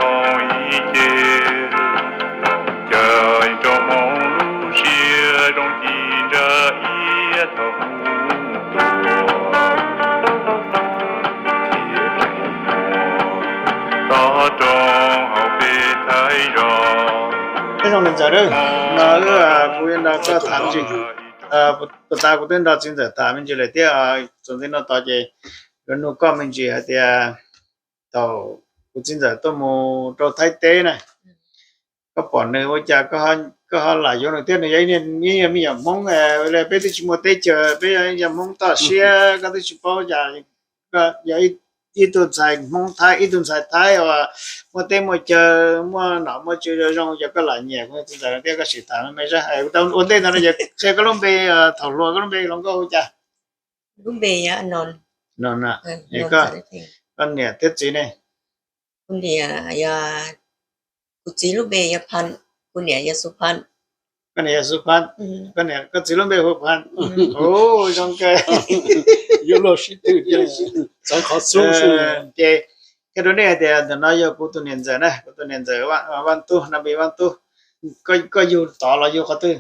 Zoo ib ce, caw rau hmoob lub siab zoo ci ntsa iab thaum ub tuaj. Toj roob hauv peb Thaib zos. Nyob zoo niam ntxawm, no wb, kuv yuav nrog koj tham me ntsis. Puag ta kuv twb nrog txiv ntxawm tham me ntsis lawm thiab, txuas ntxiv no tod ces yuav nug koj me ntsis hais tias thaum kuv txiv ntxawm tuaj mus rau Thaib teb na, koj pom nws ua cas koj ho lam yuav nws thiab? Nws yog ib, yog me nyuam hmoob, peb twb tsis muaj teb chaws, peb yog ib co hmoob toj siab, koj twb tsis paub cas, yog ib tug ntxhais hmoob Thaib, ib tug ntxhais Thaib uas muaj teb muaj chaw, muaj nom muaj tswv zoo zoo, yog koj lam nyiam kuv txiv ntxawm thiab? Koj sim tham me me saib, ua ntej ntawd no ces qhia koj lub npe, thaum hluas koj lub npe hluas nkauj hu cas? Lub npe yog Anon. Anon na. Koj niam thiab txiv ne? Kuv niam yog, kuv txiv lub npe yog Phaj, kuv niam yog Xu Phaj. Koj niam yog Xu Phaj, koj niam, koj txiv lub npe hu Phaj. Ua zoo kawg. Yuav luag sib twv, txawv qhov xub xwb. Ces qhia rau nej hais tias ntawm no yog kuv tus niam ntxawm na, kuv tus niam ntxawm Vaj Tub, Nab Npi Vaj Tub. Koj yug tod los yug qhov twg?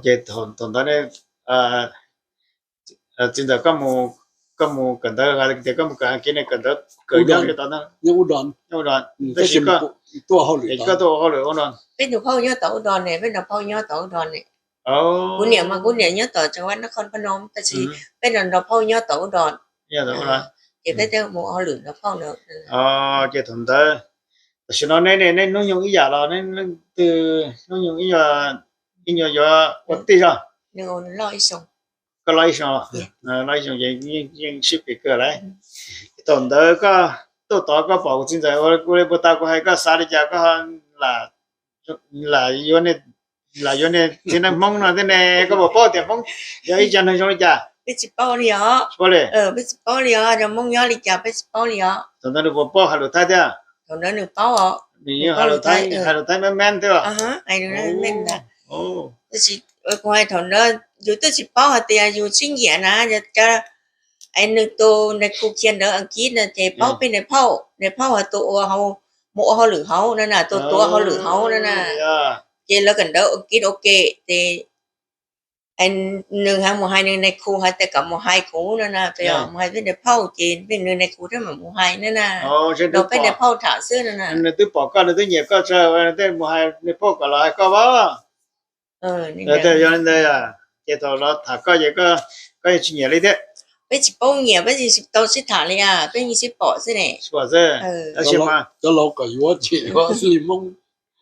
Ces thaum ntawd txiv ntxawm koj mus kawm ntawv hais tias koj mus kawm hais kiv ne, kawm ntawv kawm nyob li tod na? Nyob Ub Dos. Tab sis koj tuaj ua hauj lwm ua no. Peb tus phauj nyob tom Ub Dos ne, peb tus phauj nyob tom Ub Dos ne. Kuv niam mas kuv niam nyob tom tseem Vaj Nab Khon Pha Nom, tab sis peb tus phauj nyob tom Ub Dos. Ces peb thiaj mus ua hauj lwm nrog phauj na. Ces thaum ntawd, tam sim no neb, neb hnub nyoog ib yam los neb leej twg hnub nyoog ib nyuag yuav ua tij zog? Koj loj ib xyoos, loj ib xyoos ces yeej sib phem kawg lawm. Thaum ntawd koj tuaj tod koj pom kuv txiv ntxawm ua li puag ta kuv hais, koj xav li cas, koj lam yuav, lam yuav niag txiv neej Hmoob no thiab ne? Koj puas paub tias Hmoob yog ib co neeg zoo li cas? Peb tsis paub li os. Tsis paub li? Peb tsis paub li os, cov Hmoob nyob li cas peb tsis paub li os. Thaum ntawd nws puas paub hais lus Thaib thiab? Thaum ntawd nws paub os. Nws yeej hais lus Thaib, hais lus Thaib meej meej thiab os. Hais lus Thaib meej ntag. Tab sis kuv hais thaum ntawd yus twb tsis paub hais tias yus sib nyiam na, es nws tus nais khu khiav ntawv Askiv no ces paub peb nais phauj, nais phauj hais tus uas mus ua hauj lwm hauv no na, tus tuav hauj lwm hauv no na. Ces lawv kawm ntawv Askiv ua ke ces nws hais mus hais nws nais khu hais tias kom mus hais kuv no na, mus hais peb nais phauj ces nws nais khu thiaj mam mus hais no na. Nrog peb nais phauj tham xwb no na. Nws twb pom koj, nws twb nyiam koj, nws thiaj mus hais nais phauj kom los hais koj as. Yog li ntawd, ces thaum los tham koj ces koj yeej tsis nyiam li thiab? Peb tsis paub nyiam, peb yeej tsis tau sib tham li as, peb yeej sib pom xwb ne. Sib pom xwb. Tab sis mas cov laus kom yuav ces yuav xwb li Hmoob.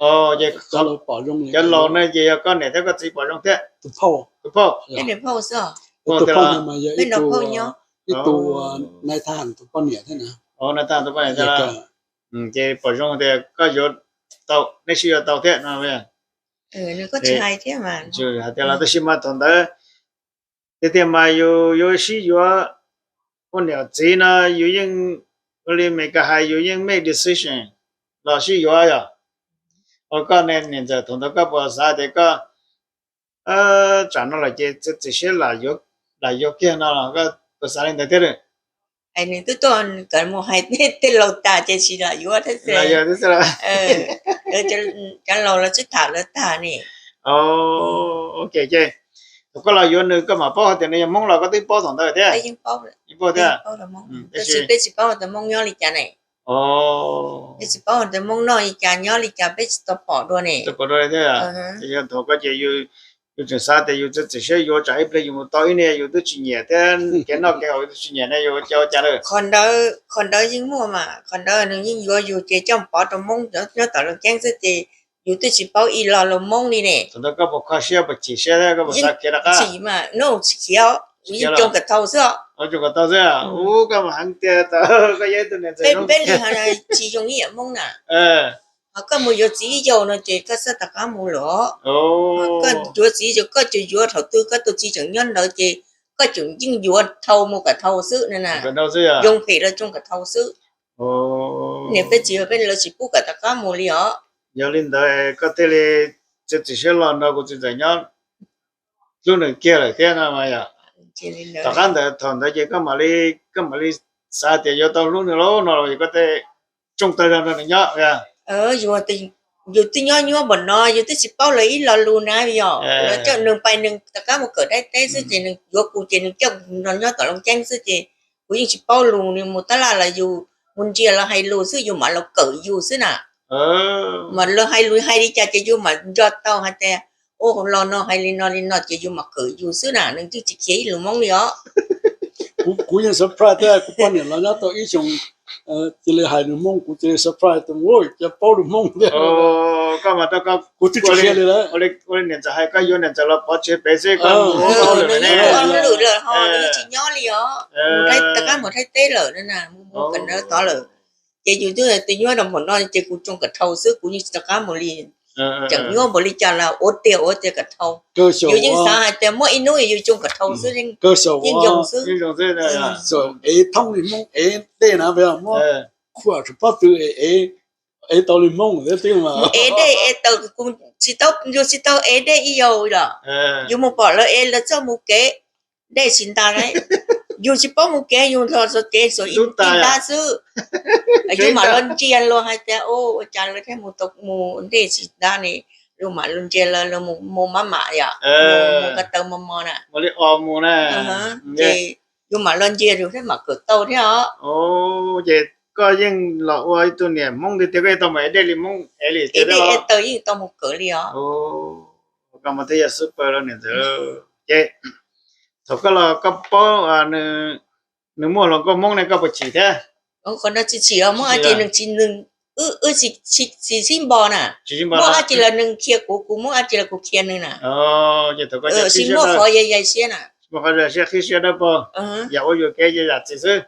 Cov laus pom zoo, cov laus no ces yog koj niam thiab koj txiv pom zoo thiab? Tus phauj, tus phauj. Peb nais phauj xwb. Tus phauj no mas yog ib tug, ib tug nais thab ham tus poj niam thiab na. Nais thab ham tus poj niam thiab. Ces pom zoo tias koj yuav tau, nej sib yuav tau thiab no. Hais tias los tab sis mas thaum ntawd tiag tiag mas yus yuav sib yuav ua niam txiv no yus yeej, ua li Meskas hais yus yeej make decision los sib yuav yom. Ua koj ne niam ntxawm, thaum ntawd koj puas xav tias koj tsam no lawm ces txiav txim siab lam yuav kiag no los koj puas xav li ntawd thiab? Nws twb tuaj kom mus hais tej laus tas ces tsis lam yuav thiab xwb. Cov laus los sib tham lawv tag ne. Ok, ces thaum koj los yuav nws koj mam paub hais tias nws yog Hmoob los koj twb paub thaum ntawd thiab? Yeej paub thiab. Tab sis peb tsis paub hais tias Hmoob nyob li cas ne. Peb tsis paub hais tias Hmoob noj li cas nyob li cas, peb tsis tau pom dua ne. Thaum koj ces yus tseem xav tias yus txiav txim siab yuav tsam ib pliag yus mus tau ib niag yus twb tsis nyiam thiab, kev noj kev haus yus twb tsis nyiam ne, yus ua cas lawm? Qhov ntawd yeej muaj mas, qhov ntawd nws yeej yuav yus ces coj pov rau Hmoob nyob tom Looj Ceeb xwb ces yus twb tsis paub ib lo lus Hmoob li ne. Thaum ntawd koj puas kho siab, puas chim siab thiab koj puas xav khiav rov qab? Chim mas, no tsis khiav, yeej tsoo kom tau xwb. Tsoo kom tau xwb. Ub, koj mas heev tiag, koj yog ib tug niam ntxawm zoo. Peb li ho tsis zoo ib yam Hmoob na. Ho koj mus yuav txiv ib zaug no ces koj txhob rov qab mus lawm. Koj yuav txiv, koj tsuas yuav thaum twg koj tus txiv tseem nyob ntawd ces koj tseem yeej yuav dhau mus kom dhau xwb na. Zoo phem los tsoo kom dhau xwb. Niam peb txiv peb lawv tsis pub kom rov qab mus li os. Yog li ntawd koj thiaj li txiav txim siab los nrog kuv txiv ntxawm nyob hlub nws kiag lawm thiab no mas yom. Tom qab ntawd, thaum ntawd ces koj mam li, koj mam li xav tias yuav tau hlub nws los no los koj tej tshooj tawg zog nrog nws nyob. Yus twb nyob nyuaj npaum no yus twb tsis paub lawv ib lo lus na, yog lawv coj nws pais nws rov qab mus kawm daib teb xwb ces nws yuav kuv ces nws coj kuv nrog nyob tom Looj Ceeb xwb ces kuv yeej tsis paub lus, nws mus tab laj los yus mus ntsia lawv hais lus xwb yus mam los kawm yus xwb na. Mas lawv hais lus hais li cas ces yus mam nco tau hais tias, o, los no hais li no li no ces yus mam kawm yus xwb na, nws twb tsis khiav ib lus Hmoob li os. Kuv yeej surprise thiab, kuv poj niam los nyob tau ib xyoos cia li hais lus Hmoob, kuv cia li surprise tias, ua cas paub lus Hmoob thiab. Koj mas, kuv twb tsis qhia li lawm. Ua li niam ntxawm hais, koj yuav niam ntxawm los pov tseg pem xwb, koj mus ua hauj lwm lawm ne. Ua hauj lwm lawm ho nws yeej tsis nyob li os, mus rau qab mus Thaib teb lawm na, mus ua kawm ntawv tod lawm. Ces yus twb tus nyuaj rau npaum no ces kuv tsoo kom dhau xwb, kuv yeej tsis rov qab mus li. Tseem nyuaj npaum li cas los ua tiag ua tiag kom dhau. Yus yeej xav hais tias muaj ib hnub yus tsoo kom dhau xwb, yeej zoo xwb. Ev thoob li Hmoob ev dej na, muab khuam tsis pob tw, ev tau li Hmoob thiab. Ev dej ev taws, kuv tsis tau, yus tsis tau ev dej ib zaug los. Yus mus pom lawv ev, lawv txawj mus kev, dej tsis nta, yus tsis paub mus kev, yus los txog kev xav ib tib ntab xwb. Yus mam los ntsia luag hais tias, ua cas lawv thiaj mus tau mus dej tsis nta ne. Yus mam los ntsia lawv, lawv mus maj mam yom, mus ko taw mos mos na. Ces yus mam los ntsia yus thiaj mam kawm tau thiab os. Ces koj yeej los ua ib tug niam Hmoob tiag tiag, koj yeej tau mus ev dej li Hmoob ev li, ev dej ev taws yeej tau mus kawm li os. Koj mas thiaj yog super los niam ntxawm. Ces thaum koj los koj paub nws muaj hluas nkauj Hmoob ne, koj puas chim thiab? Qhov no tsis chim os, muaj dab tsi nws tsis, nws, wb tsis sib npo na. Muaj dab tsi los nws qhia kuv, kuv muaj dab tsi los kuv qhia nws na. Tsis muaj qhov yai siab na. Qhib siab dawb paug, yam ua yuam kev ces yam txim xwb.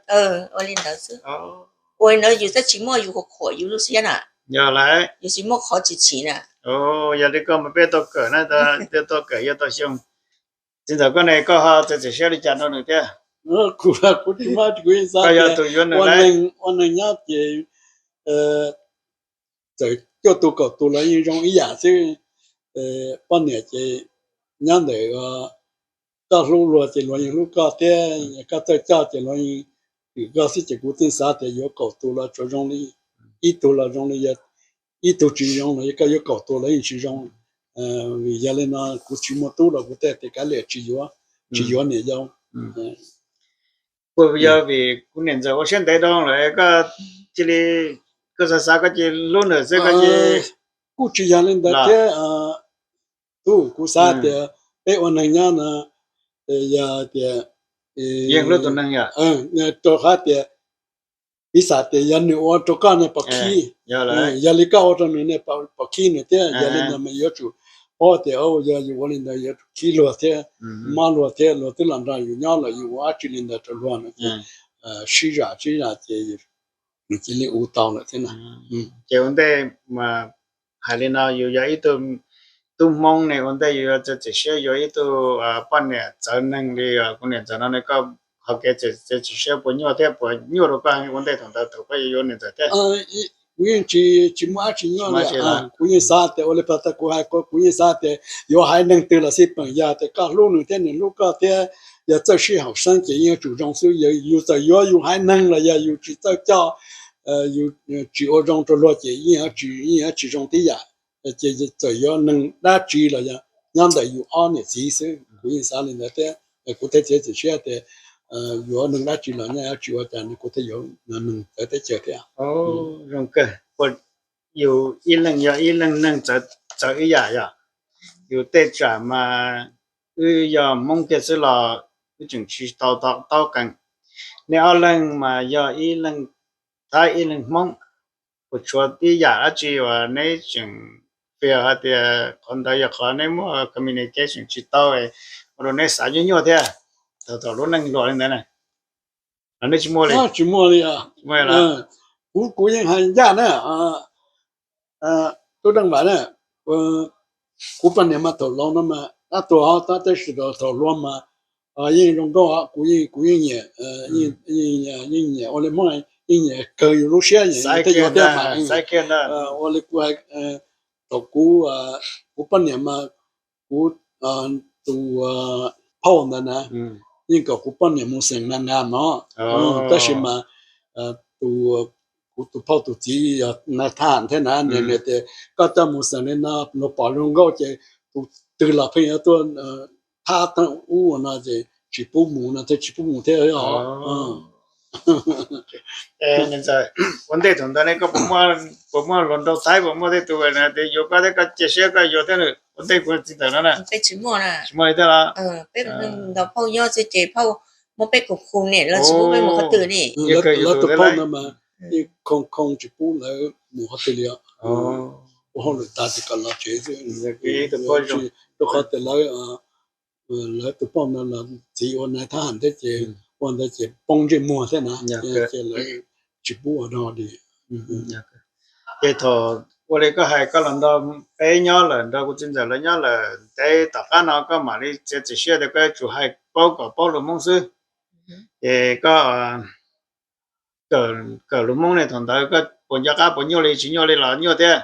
Ua li ntawd xwb. Ua li ntawd yus thiaj tsis muaj yus qhuam qhuam yus lub siab na. Yog lawm. Yus tsis muaj qhov tsis chim na. Yog li koj mas peb tau kawm na, peb tau kawm yuav tau xyoo. Txiv ntxawm koj ne, koj ho txiav txim siab li cas rau nws thiab? Kuv, kuv tsis muaj, kuv yeej xav tias ua neeg nyob ces txawm cuaj tus kaum tus los yeej zoo ib yam xwb. Poj niam ces nyob ntawm koj hlub luag ces luag yeej hlub koj thiab, koj txawj coj ces luag yeej twm koj xwb. Ces kuv yeej xav tias yuav kaum tus los tsuas zoo li ib tug los zoo li, ib tug tsis zoo los koj yuav kaum tus los yeej tsis zoo. Vim yog li no kuv tsis muaj tub los kuv thiaj tias kav liam tsis yuav, tsis yuav niam yau. Puas yog vim kuv niam ntxawm ua siab ntev rau lawm koj cia li, koj xav xav koj cia li hlub nws xwb koj cia li. Kuj tsis yog li ntawd thiab. Tub, kuv xav tias peb ua neeg nyob no yog tias yeej hlub tus neeg yom, rau qhov tias piv xam tias yog nws ua rau koj ne pom khib, yog li koj ua rau nws ne pom khib nws thiab. Yog li ntawd mas yuav tsum paub tias yog yus ua li ntawd yuav tsum khib luag thiab, mob luag thiab, luag twb los nrog yus nyob lawm yus ua dab tsi li ntawd rau luag no ces sib zam sib zam ces nws cia li ua tau lawm thiab na. Ces ua ntej mas hais li no, yus yog ib tug tub Hmoob ne ua ntej yus yuav txiav txim siab yuav ib tug poj niam txawv neeg li kuv niam ntxawm no ne, koj qhov kev txiav txim siab puas nyuaj thiab puas nyuaj rau koj ua ntej thaum ntawd thaum koj yuav yuav niam ntxawm thiab? Kuv yeej tsis, tsis muaj dab tsi nyuaj li. Kuv yeej xav tias ua li pas tas kuv hais ko, kuv yeej xav tias yuav haiv neeg twg los xij peem yog tias koj hlub nws thiab nws hlub koj thiab yog txawj sib haum xeeb ces yeej yuav tsum zoo xwb. Yus txawm yuav yus haiv neeg los yog yus tsis txawj coj, yus tsis ua zoo rau luag ces yeej yuav tsis, yeej yuav tsis zoo tib yam. Ces txawm yuav neeg dab tsi los yog nyob ntawm yus ob niam txiv xwb, kuv yeej xav li ntawd thiab. Kuv thiaj txiav txim siab tias yuav neeg dab tsi los nyob tsis ua cas kuv thiaj yuav neeg txawv teb chaws thiab. Zoo kawg, yus ib leeg yog ib leeg neeg txawv ib yam yom. Yus tej tsam mas wb yog Hmoob kiag xwb los wb tseem tsis tau taub qees. Neb ob leeg mas yog ib leeg Thaib ib leeg Hmoob, puas tshuav tib yam dab tsi uas neb tseem feel hais tias qhov ntawd yog qhov neb muaj communication tsis tau, ua rau neb xav nyuaj nyuaj thiab thaum lub neej hluas li ntawd na? Los neb tsis muaj li? Tsis muaj li. Kuv, kuv yeej hais ncaj na, tub Deej Vam na, kuv poj niam mas thaum laus no mas dab tuag ho tab, tab sis thaum hluas mas yeej zoo nkauj, kuv, kuv yeej nyiam, yeej nyiam ua li Hmoob, yeej nyiam kawg yus lub siab thiab mas ua li kuv hais, thaum kuv, kuv poj niam mas kuv tus phauj ntawd na, yeej kom kuv poj niam mus xeem na na no, tab sis mas tus, kuv tus phauj tus txiv yog nais thab ham thiab na, nws tias koj coj mus xeem li no luag pom zoo nkauj ces tus twg los pheej yuav tuaj thab ub no ces tsis pub mus no thiab, tsis pub mus thiab os. Ua ntej thaum ntawd ne koj puas muaj hluas nraug Thaib, puas muaj tej tus tias yuav koj thiab koj cia siab koj yuav thiab, ua ntej kuv txiv ntawm no na? Tsis muaj li thiab los? Peb ntaus phauj nyob xwb ces phauj muab peb khoom khoom ne los tsis pub peb mus qhov twg ne. Lawv tus phauj no mas yeej khoom khoom tsis pub lawv mus qhov twg li os. Ua hauj lwm tas ces kom los tsev xwb. Rau qhov tias lawv, lawv tus phauj no los txiv ua nais thab ham thiab ces ua ntawd ces poob ntsej muag thiab na, ces lawv tsis pub ua dog li. Ces thaum ua li koj hais koj los nrog peb nyob lawm, nrog kuv txiv ntxawm lawv nyob lawm, ntev tom qab no koj mam li txiav txim siab tias koj yuav tsum hais paub kom paub lus Hmoob xwb. Ces koj kawm lus Hmoob ne thaum ntawd koj puas nco qab puas nyuaj li, tsis nyuaj li los nyuaj thiab?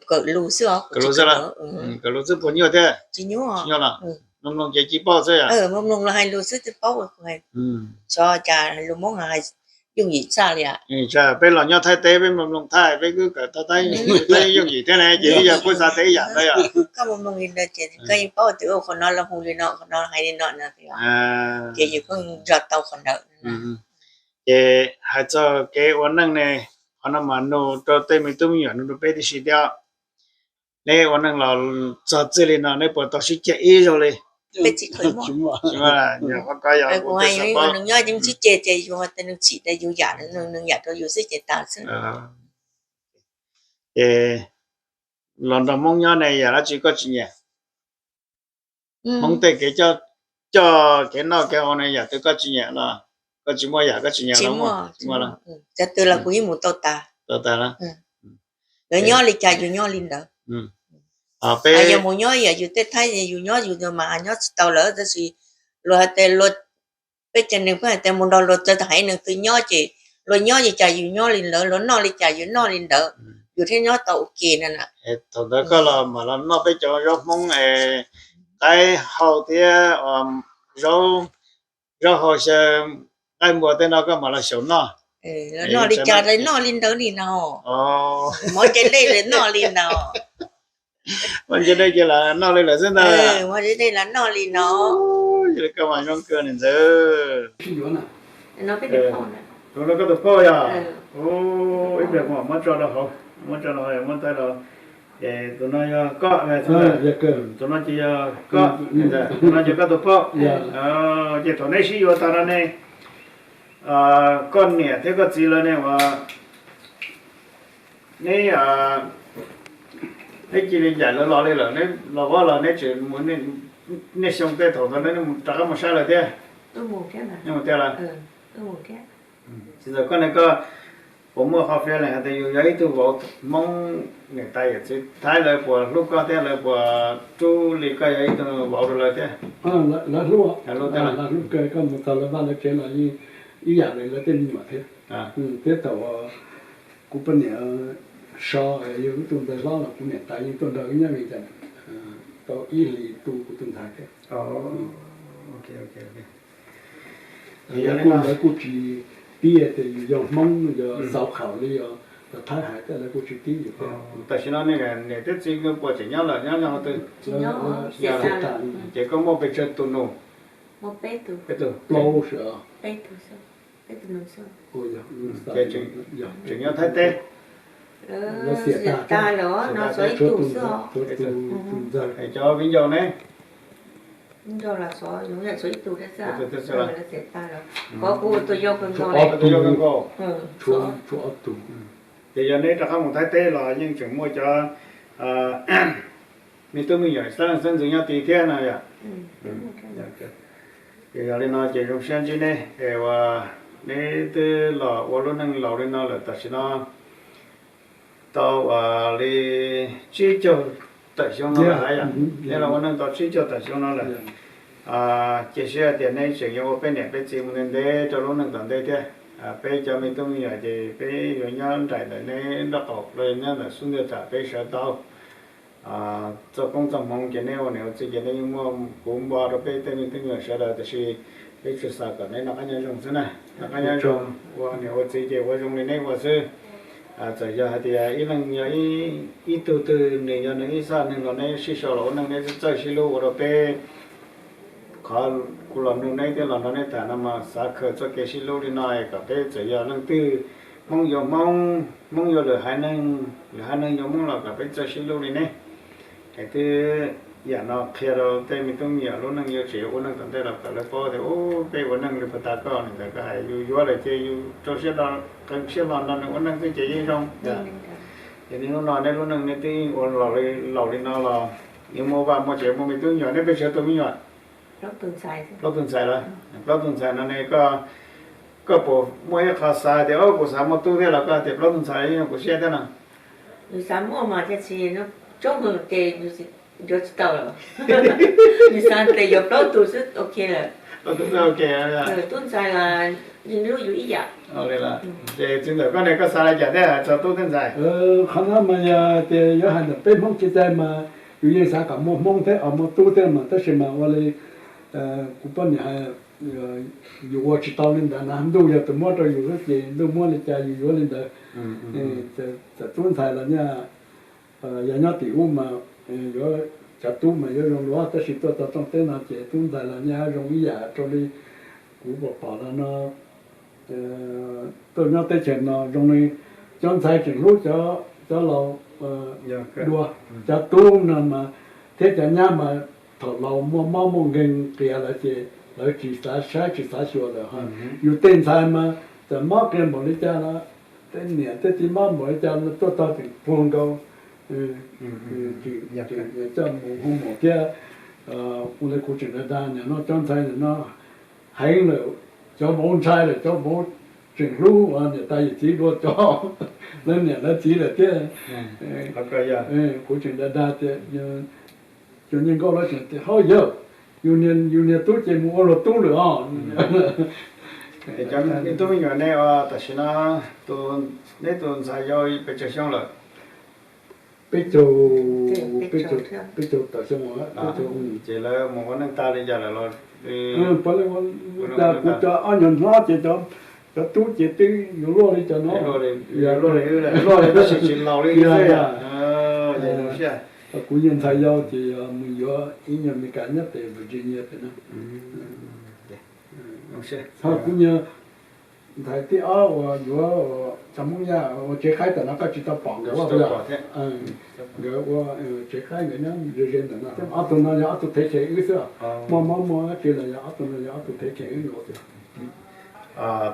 Kawm lus xwb, kawm lus xwb puas nyuaj thiab? Tsis nyuaj los? Mloog mloog ces cia paub xwb yom? Mloog mloog los hais lus xwb twb paub. Xyov cas lus Hmoob hais yooj yim tshaj li. Peb los nyob Thaib teb peb mloog mloog Thaib peb kuj kawm tau Thaib yooj yim thiab ne, ces ib yam kuj xav tias ib yam ntawd yom. Koj mloog mloog li ntawd ces koj yeej paub tias qhov no los hu li no, qhov no hais li no no. Ces yus kuj nco tau qhov ntawd. Ces hais txog kev ua neej ne, qhov no mas nug rau tej me tub me nyuam nug rau peb tib si thiab. Neb ua neej los txog txij li no neb puas tau sib ceg ib zaug li? Tsis muaj. Nyob ces sib ceg ces yus hais tias nws chim tias yus yam, nws yam rau yus xwb ces tas xwb. Ces los nrog Hmoob nyob ne yam dab tsi koj tsis nyiam? Hmoob tej kev coj kev noj kev haus ne yam twg koj tsis nyiam los? Koj tsis muaj yam koj tsis nyiam los? Cov twg los kuv yeej mus tau tas. Tau tas. Lawv nyob li cas yus nyob li ntawd. Peb yog mus nyob yam yus tej Thaib yus nyob yus mas nyob tsis tau lawm tab sis luag hais tias luag, peb cov neeg peb hais tias mus nrog luag txawj haiv neeg twg nyob ces luag nyob li cas yus nyob li ntawd, luag noj li cas yus noj li ntawd, yus thiaj nyob tau ua ke no na. Thaum ntawd koj los mam los noj peb cov zaub Hmoob es qaib hau thiab zaub, zaub hau xyaw, nqaij npua tej no koj mam los xyaum noj. Noj li cas los noj li ntawd li no. Mov nce dej los noj li no. Mov nce dej ces los noj li lawm xwb ntag. Mov nce dej los noj li no. Yog li koj mas zoo kawg niam ntxawm. Tus no koj tus phauj yog? Ib pliag kuv mam muab tso rau hauv, muab tso rau hauv, muab tawm los. Ces tus no yog koj, tus no ces yog koj, tus no ces koj tus phauj. Ces thaum neb sib yuav tas no ne, koj niam thiab koj txiv lawv ne uas neb, neb cia li ncaim lawv los li lawm, neb los vab los neb tseem mus, niaj xyoo tej thaum ntawd neb rov qab mus saib lawv thiab? Neb mus thiab lawm. Tsis ntawm koj ne koj puas muaj qhov feeling hais tias yus yog ib tug vauv Hmoob niam tais yawm txiv Thaib lawv puas hlub koj thiab lawv puas rub li koj yog ib tug vauv rau lawv thiab? Lawv hlub, lawv hlub kawg, koj mus txog lawv vaj lawv tsev los yeej ib yam li lawv tej me nyuam thiab. Thiab thaum kuv poj niam so yog ib tug ntxhais hlob los kuv niam tais yeej tuaj nrog wb nyob li cas, tau ib hlis tu kuv tus ntxhais thiab. Lawv kuj tsis tib tias yus yog Hmoob yog xaus khaum li os, los Thaib hais tej lawv kuj tsis tib yus thiab. Tam sim no niam thiab txiv puas tseem nyob lawm, nyob nyob qhov twg? Ces koj muaj pes tsawg tus nus? Peb tug plaub sim os. Ces tseem nyob Thaib teb. Lawv xiam tag lawm, tshuav tus ntxawg. Cov viv ncaus ne? Tshuav ob tug. Ces yog neb rov qab mus Thaib teb los yeej tseem muaj cov me tub me nyuam xeeb leej xeeb ntxwv nyob tid thiab no yom? Ces yog li no ces zoo siab ntsib neb es uas neb twb los ua lub neej laus li no lawm tam sim no tau uas li tsib caug tawm xyoo no lawm. Neb los ua neej tau tsib caug tawm xyoo no lawm. Cia siab tias neb tseem yuav ua peb niam peb txiv mus ntev ntev rau lub neej tom ntej thiab. Peb cov me tub me nyuam ces peb yuav nyob nraim ntawm neb nraub qaum los nyob ntawm xub ntiag tam peb sawv tau. Txoj koob txoj hmoov ces neb ua niam ua txiv ces neb yeej muaj puv npo rau peb tej me tub me nyuam sawv daws, tiam sis peb tsuas xav kom neb noj qab nyob zoo xwb na. Nyob zoo, ua niam ua txiv ces ua zoo li neb ua xwb. Txawm yog hais tias ib leeg yog ib tug twg, nws yog nws ib zaj neeg los neb sib sau los ua neej neb txawj sib hlub ua rau peb. Qhov kuv los nug neb thiab los nrog neb tham no mas xav khaws txoj kev sib hlub li no kom peb txawm yog leej twg, Hmoob yuav Hmoob, Hmoob yuav lwm haiv neeg, lwm haiv neeg yuav Hmoob los kom peb txawj sib hlub li ne. Es twb yam no qhia rau tej me tub me nyuam lub neej yuav tseem yuav ua neej tom ntej los kom lawv paub tias peb ua neej li puag ta koj li ntawd koj hais yus yuav lawm ces yus rau siab, qee siab los nrog nws ua neej xwb ces yeej zoo. Ces niaj hnub no neb lub neej neb twb ua laus li no los yuav muaj vaj muaj tsev muaj me tub me nyuam, neb pes tsawg tus me nyuam? Plaub tug ntxhais lawm. Plaub tug ntxhais no ne, koj puas muaj ib qho xav tias kuv xav muaj tub thiab los koj tias plaub tug ntxhais yeej zoo kuv siab thiab no? Nws xav muaj mas tiam sis tsob hwm ces yuav tsis tau lawm. Nws xav tias yuav plaub tug xwb ok lawm. Plaub tug xwb ok. Tub ntxhais los yeej hlub yus ib yam. Ces txiv ntxawm koj ne koj xav li cas thiab txog tub thiab ntxhais? Qhov no mas yog tias yuav hais ntawm peb Hmoob kev cai mas yus yeej xav kom muaj Hmoob thiab muaj tub thiab mas tab sis mas ua li kuv poj niam hais, yus ua tsis tau li ntawd na, ntuj yog tus muab rau yus xwb ces ntuj muab li cas yus yuav li ntawd. Txawm tub ntxhais los nyaj, yog nyob tim ub mas yuav, cov tub mas yuav zoo luaj tab sis tuaj txog rooj teb no ces tub ntxhais los nyaj zoo ib yam rau li kuv pom pom los no. Tuaj nyob teb chaws no zoo li cov ntxhais tseem hlub cov laus dua, cov tub no mas thiab cov nyab mas thaum laus muaj mob muaj nkeeg qias lawm ces lawv tsis xav saib tsis xav xyuas lawm. Yus tej ntxhais mas txawm mob qias npaum li cas los tej niam tej txiv mob npaum li cas tuaj txog tseem puag nkaus, coj mus hu mus thiab. Ua li kuv tseem dag dag nim no cov ntxhais nim no heev lawm, cov vauv ntshai lawm, cov vauv tseem hlub niam tais yawm txiv dua cov lawv niam lawv txiv lawm thiab. Kuv tseem dag dag tias, cov niag nkauj lawv tseem tias ho yawg, yus niag tub ces mus ua luag tub lawm os. Cov me tub me nyuam nej tam sim no, neb tus ntxhais yau pes tsawg xyoo lawm? Peb caug, peb caug tawm xyoo, peb caug. Ces lawv mus ua neej tag li cas lawm los? Puav leej ua, cas kuv cov ob nyuag hlob ces cov tub ces twb yuav luaj li cov no. Luaj li, tab sis tsis laus li xwb. Kuv niag ntxhais yau ces mus yuav ib nyuag Meskas nyob pem Virginia pem no. Ho kuv niag ntxhais thib ob uas yuav cov Hmoob Yaj ua tsev qaib tam no koj tsis tau pom nkawd ua, nkawd ua tsev qaib nkawd nyob ze ze ntawm no thiab. Ob tug no yog ob tug thev khev wb xwb, muaj mob muaj dab tsi los yog ob tug no yog ob tug thev khev wb nkaus xwb.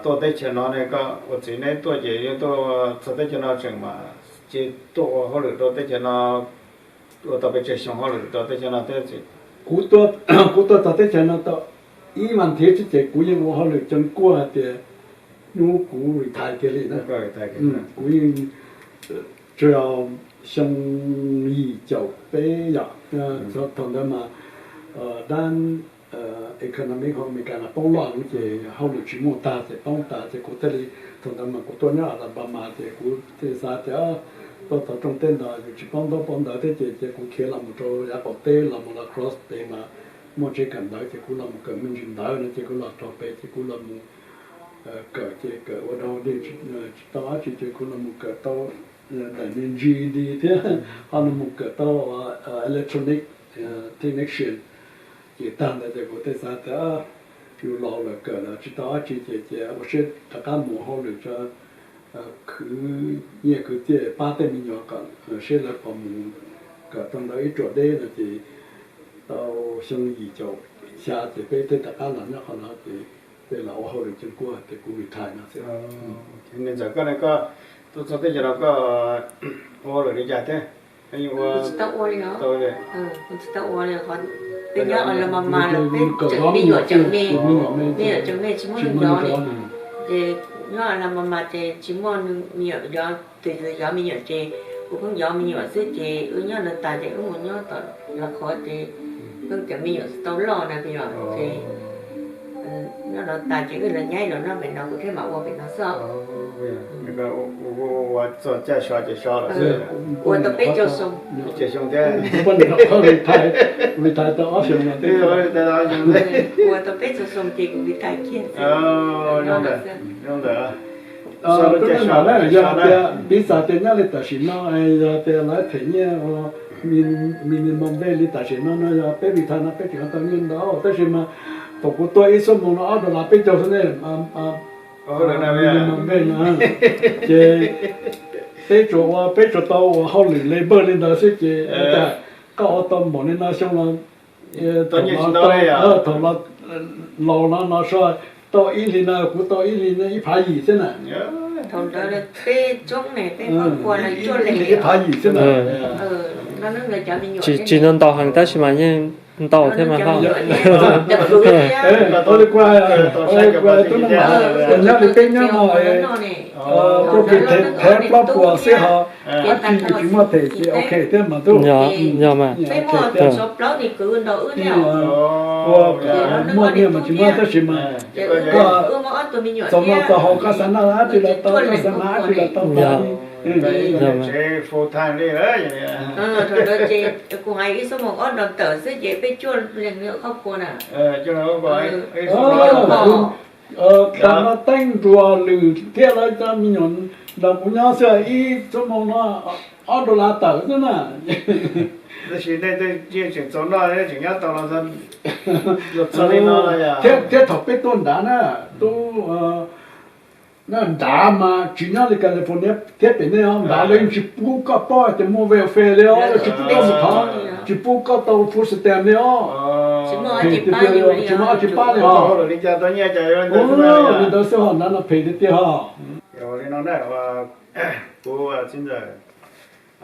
Tuaj teb chaws no ne, koj ua txiv neb tuaj ces yeej tuaj txog teb chaws no tseem mas ces tuaj ua hauj lwm rau teb chaws no, ua tau pes tsawg xyoo hauj lwm rau teb chaws no thiab txiv? Kuv tuaj txog teb chaws no tau ib vas thiv xwb ces kuv yeej ua hauj lwm ceev kuaj hais tias hnub kuv retire kiag li na. Kuv yeej tsuas xyoo yim caum peb yom, thaum ntawd mas dab economic hauv Amelikas no poob loj ces hauj lwm tsis muaj tag ces poob tas ces kuv thiaj li, thaum ntawd mas kuv tuaj nyob Alabama ces kuv thiaj xav tias tuaj txog rooj teb ntawd yus tsis paub ntaub paub ntawv thiab ces ces kuv khiav los mus rau yav qaum teb los mus La Crosse pem mas muaj tsev kawm ntawv ces kuv los mus kawm me ntsis ntawv no ces kuv los rau pem ces kuv los mus kawm ces kawm ua dog dig tsis tau dab tsi ces kuv los mus kawm tau daim niag G E D thiab ho los mus kawm tau electronic technician. Ces tag ntawd ces kuv thiaj xav tias yus laus lawm kawm los tsis tau dab tsi ces ces ua siab rov qab mus hauj lwm tso, khwv nyiaj khwv txiaj pab tej me nyuam kom seb lawv puas mus kawm tau ntawv ib ruam deb no ces tau xyoo yim caum xya ces peb thiaj rov qab los nyob qhov no ces peb los ua hauj lwm ceev kuaj ces kuv retire no xwb. Niam ntxawm koj ne, koj tuaj txog teb chaws no koj ua hauj lwm li cas thiab? Kuv tsis tau ua li os. Kuv tsis tau ua li os. Peb nyob Alabama los peb tseem me nyuam tseem me, me nyuam tseem me tsis muaj neeg yov li. Ces nyob Alabama ces tsis muaj me nyuam yov, tus twg yov me nyuam ces kuv pheej yov me nyuam xwb ces wb nyob no tas ces wb mus nyob tom Los Khov ces pheej cov me nyuam tsis tau loj na peb yom ces Nyob no tas ces wb los nyaib los noj pem no kuv thiaj mam ua pem no xwb. Ua txog caij so ces so lawm xwb. Ua tau peb caug xyoo. Peb caug xyoo thiab. Poj niam qhov retire, retire tau ob xyoos no. Ua tau peb caug xyoo ces kuv retire kiag. Zoo ntawd. Tus neeg no na, yog tias piv txwv tias nyob li tam sim no, yog tias lawv them nyiaj minimum wage li tam sim no no yog peb retire no peb tseem tau nyiaj ntau, tab sis mas thaum kuv tuaj ib xuab moos no ob dollar peb caug xwb ne. Minimum wage no ces peb tsuas ua, peb tsuas tau ua hauj lwm labour li ntawd xwb ces ua cas koj ua tau npaum li no xyoo no. Thaum los, laus no no so tau ib hlis no kuv tau ib hlis no ib phav yim xwb na. Ib phav yim xwb na. Tsis ntau ntau heev tab sis mas yeej ntau thiab mas. Nyob li peb nyob no, peb them plaub puas xwb ho, ob tug tsis muaj them ces ok thiab mas tub. Yog mas. Muaj nyiaj mas tsis muaj tab sis mas koj txaus no txaus haus koj xav noj dab tsi los tau, koj xav noj dab tsi los tau. Tsev full time li lawm. Kuv hais ib xuab moos ob dollar xwb ces peb cuaj leeg koj pua na. Tam no teeb nruas lwm thiab lawv cov me nyuam nrog kuv nyob xwb ib xuab moos no ob dollar tawm xwb na. Tab sis nej yeej tseem txaus noj, nej tseem nyob tau los txog li no. Thiab thaum peb tuaj nrad na, tub, nrad mas tsis nyob li California thiab pem nej os, nrad lawv yeej tsis pub koj paub tias muaj welfare li os, tsis pub koj mus thov, tsis pub koj tau food stamp li os. Tsis muaj dab tsi pab li os. Li ntawd xwb ho nrad no phem tiag tiag ho. Li no na, kuv txiv ntxawm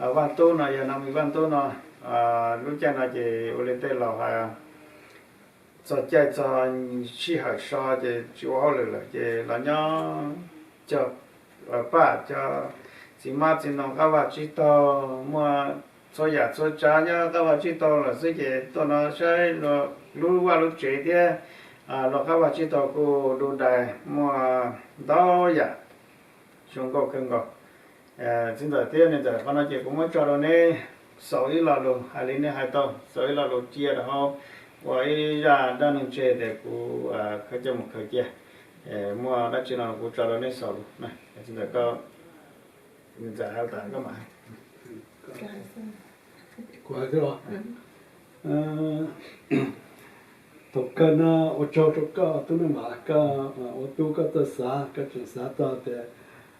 Vaj Tub no yog Nau Mis Vaj Tub no, lub caij no ces ua li tej laus hais, txog caij txog sij hawm so ces tsis ua hauj lwm lawm ces los nyob cog paj cog txiv hmab txiv ntoo qab vaj tsib taug, muaj txhua yam txhua tsav nyob qab vaj tsib taug lawm xwb ces tuaj no saib lub vaj lub tsev thiab luag qab vaj tsib taug kuj du dais muaj ntau yam zoo nkauj kawg nkaus. Txiv ntxawm thiab niam ntxawm, qhov no ces kuv muab tso rau neb xaus ib lo lus hais li nej hais tau, xaus ib lo lus cia rau hauv ua ib zaj dab neeg tseg tias kuv khaws coj mus khaws cia. Muaj dab tsi no kuv tso rau neb xaus lus. Txiv ntxawm, koj, niam ntxawm hais tas koj mam. Kuv hais xwb los? Thaum kawg no ua tsaug rau koj tub Neej Vam, koj ua tub koj txawj xav, koj tseem xav txog tias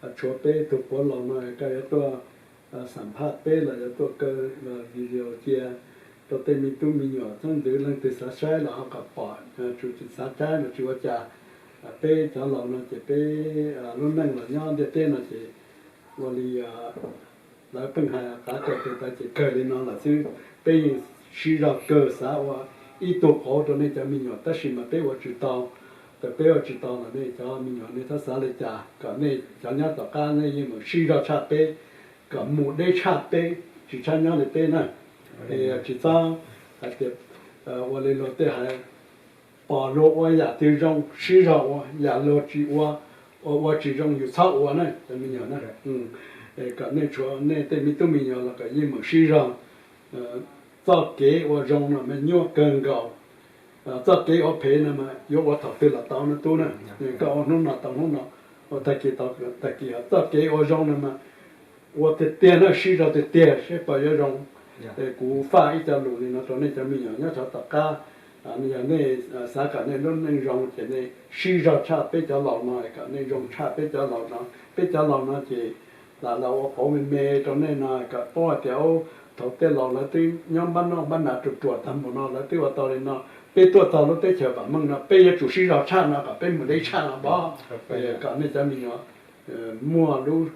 tshuav peb tug puav laus no koj yuav tuaj xam phaj peb los yuav tuaj kaw video cia rau tej me tub me nyuam txheeb ntxwv leej twg xav saib los ho kom pom, tsuas tsis xav saib los tsis ua cas. Peb cov laus no ces peb lub neej los nyob ntiaj teb no ces ua li lawv pheej hais qav kaum tes taw ces kawg li no lawm xwb. Peb yeej siv zog kawg xav ua ib tug qauv rau nej cov me nyuam tab sis mas peb ua tsis tau. Thaum peb ua tsis tau los nej cov me nyuam nej txhob xav li cas, kom nej cov nyob tom qab nej yeej mus siv zog tshaj peb, kom mus deb tshaj peb, tsis tshab nyob li peb na. Es tsis txhob hais tias ua li luag tej hais, pom luag ua yam twg zoo siv zog ua, yam luag tsis ua, ua ua tsis zoo yus txhob ua na cov me nyuam na. Kom nej tshuav nej tej me tub me nyuam los kom yeej mus siv zog. Txoj kev ua zoo no mas nyuaj kawg nkaus. Txoj kev ua phem no mas yuav ua thaum twg los tau no tub na. Koj ua hnub no tau hnub no, ua tag kis tau tag kis. Txoj kev ua zoo no mas ua tiag tiag na, siv zog tiag tiag seb puas yuav zoo. Es kuv faj ib co lus li no rau nej cov me nyuam nyob rau tom qab. Yog nej xav kom nej lub neej zoo ces nej siv zog tshaj peb cov laus no, kom nej zoo tshaj peb cov laus no. Peb cov laus no ces lam los ua qauv me me rau nej no kom paub hais tias thaum tej laus lawv twb nyob npab noj npab hnav ruam ruam tag mus no lawv twb ua tau li no. Peb tuaj txog lub teb chaws vam meej no peb yuav tsum siv zog tshaj no kom peb mus deb tshaj no pab. Kom nej cov me nyuam muaj lub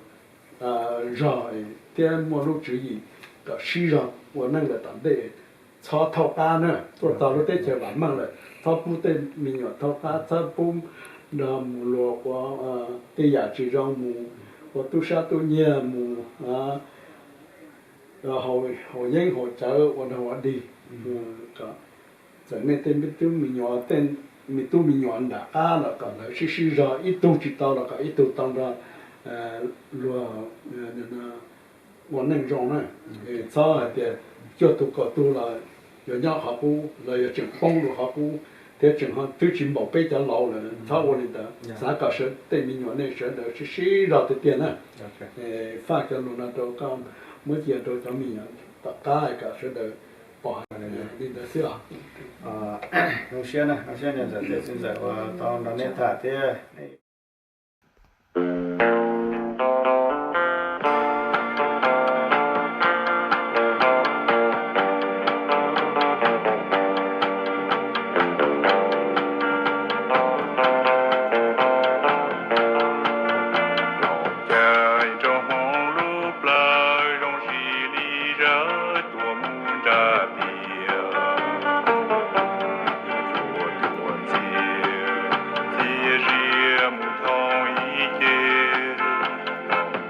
zog thiab muaj lub tswv yim kom siv zog ua neej lawm tom ntej, txhob thaub qab na. Tuaj txog lub teb chaws vam meej lawm txhob pub tej me nyuam thaub qab, txhob pub nrog mus luag ua tej yam tsis zoo, mus ua tub sab tub nyiag, mus haus yeeb haus cawv ua nrog ua dig. Txawm nej tej tub me nyuam tej me tub me nyuam nram qab los kom lawv sib sib zog, ib tug tsis tau los kom ib tug tau nrog luag ua neej zoo na. Txhob hais tias cuaj tug kaum tug los yuav nyob qhov qub los yog tseem poob rau qhov qub thiab tseem ho twb tsis npaum peb cov laus lawm. Txhob ua li ntawd, xav kom sawv tej me nyuam nej sawv daws sib sib zog tiag tiag na. Faj cov lus no rau koj, muab cia rau cov me nyuam tom qab kom sawv daws pom li ntawd xwb os. Zoo siab na, zoo siab niam ntxawm txiv ntxawm uas tau nrog neb tham thiab. Caij nraug hmoov lub plawv zoo siab li zawv tuaj mus nram tiaj, tuaj tuaj ntxias, ntxias zias mus thoob ib ce.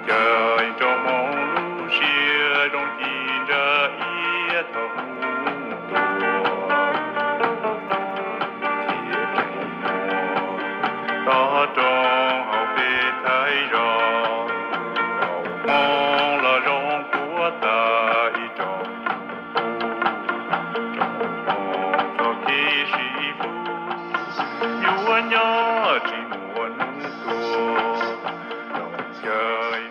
Caij nraug hmoov lub siab zoo ci nra iab thaum ub tuaj, thiab tseem muaj toj roob hauv peb Thaib zos. Nraug hmoov los zoo puag ta ib tsoom tub, tsoom hmoov txoj kev sib hlub yuav nyob tsis muaj hnub tuag. Nraug caij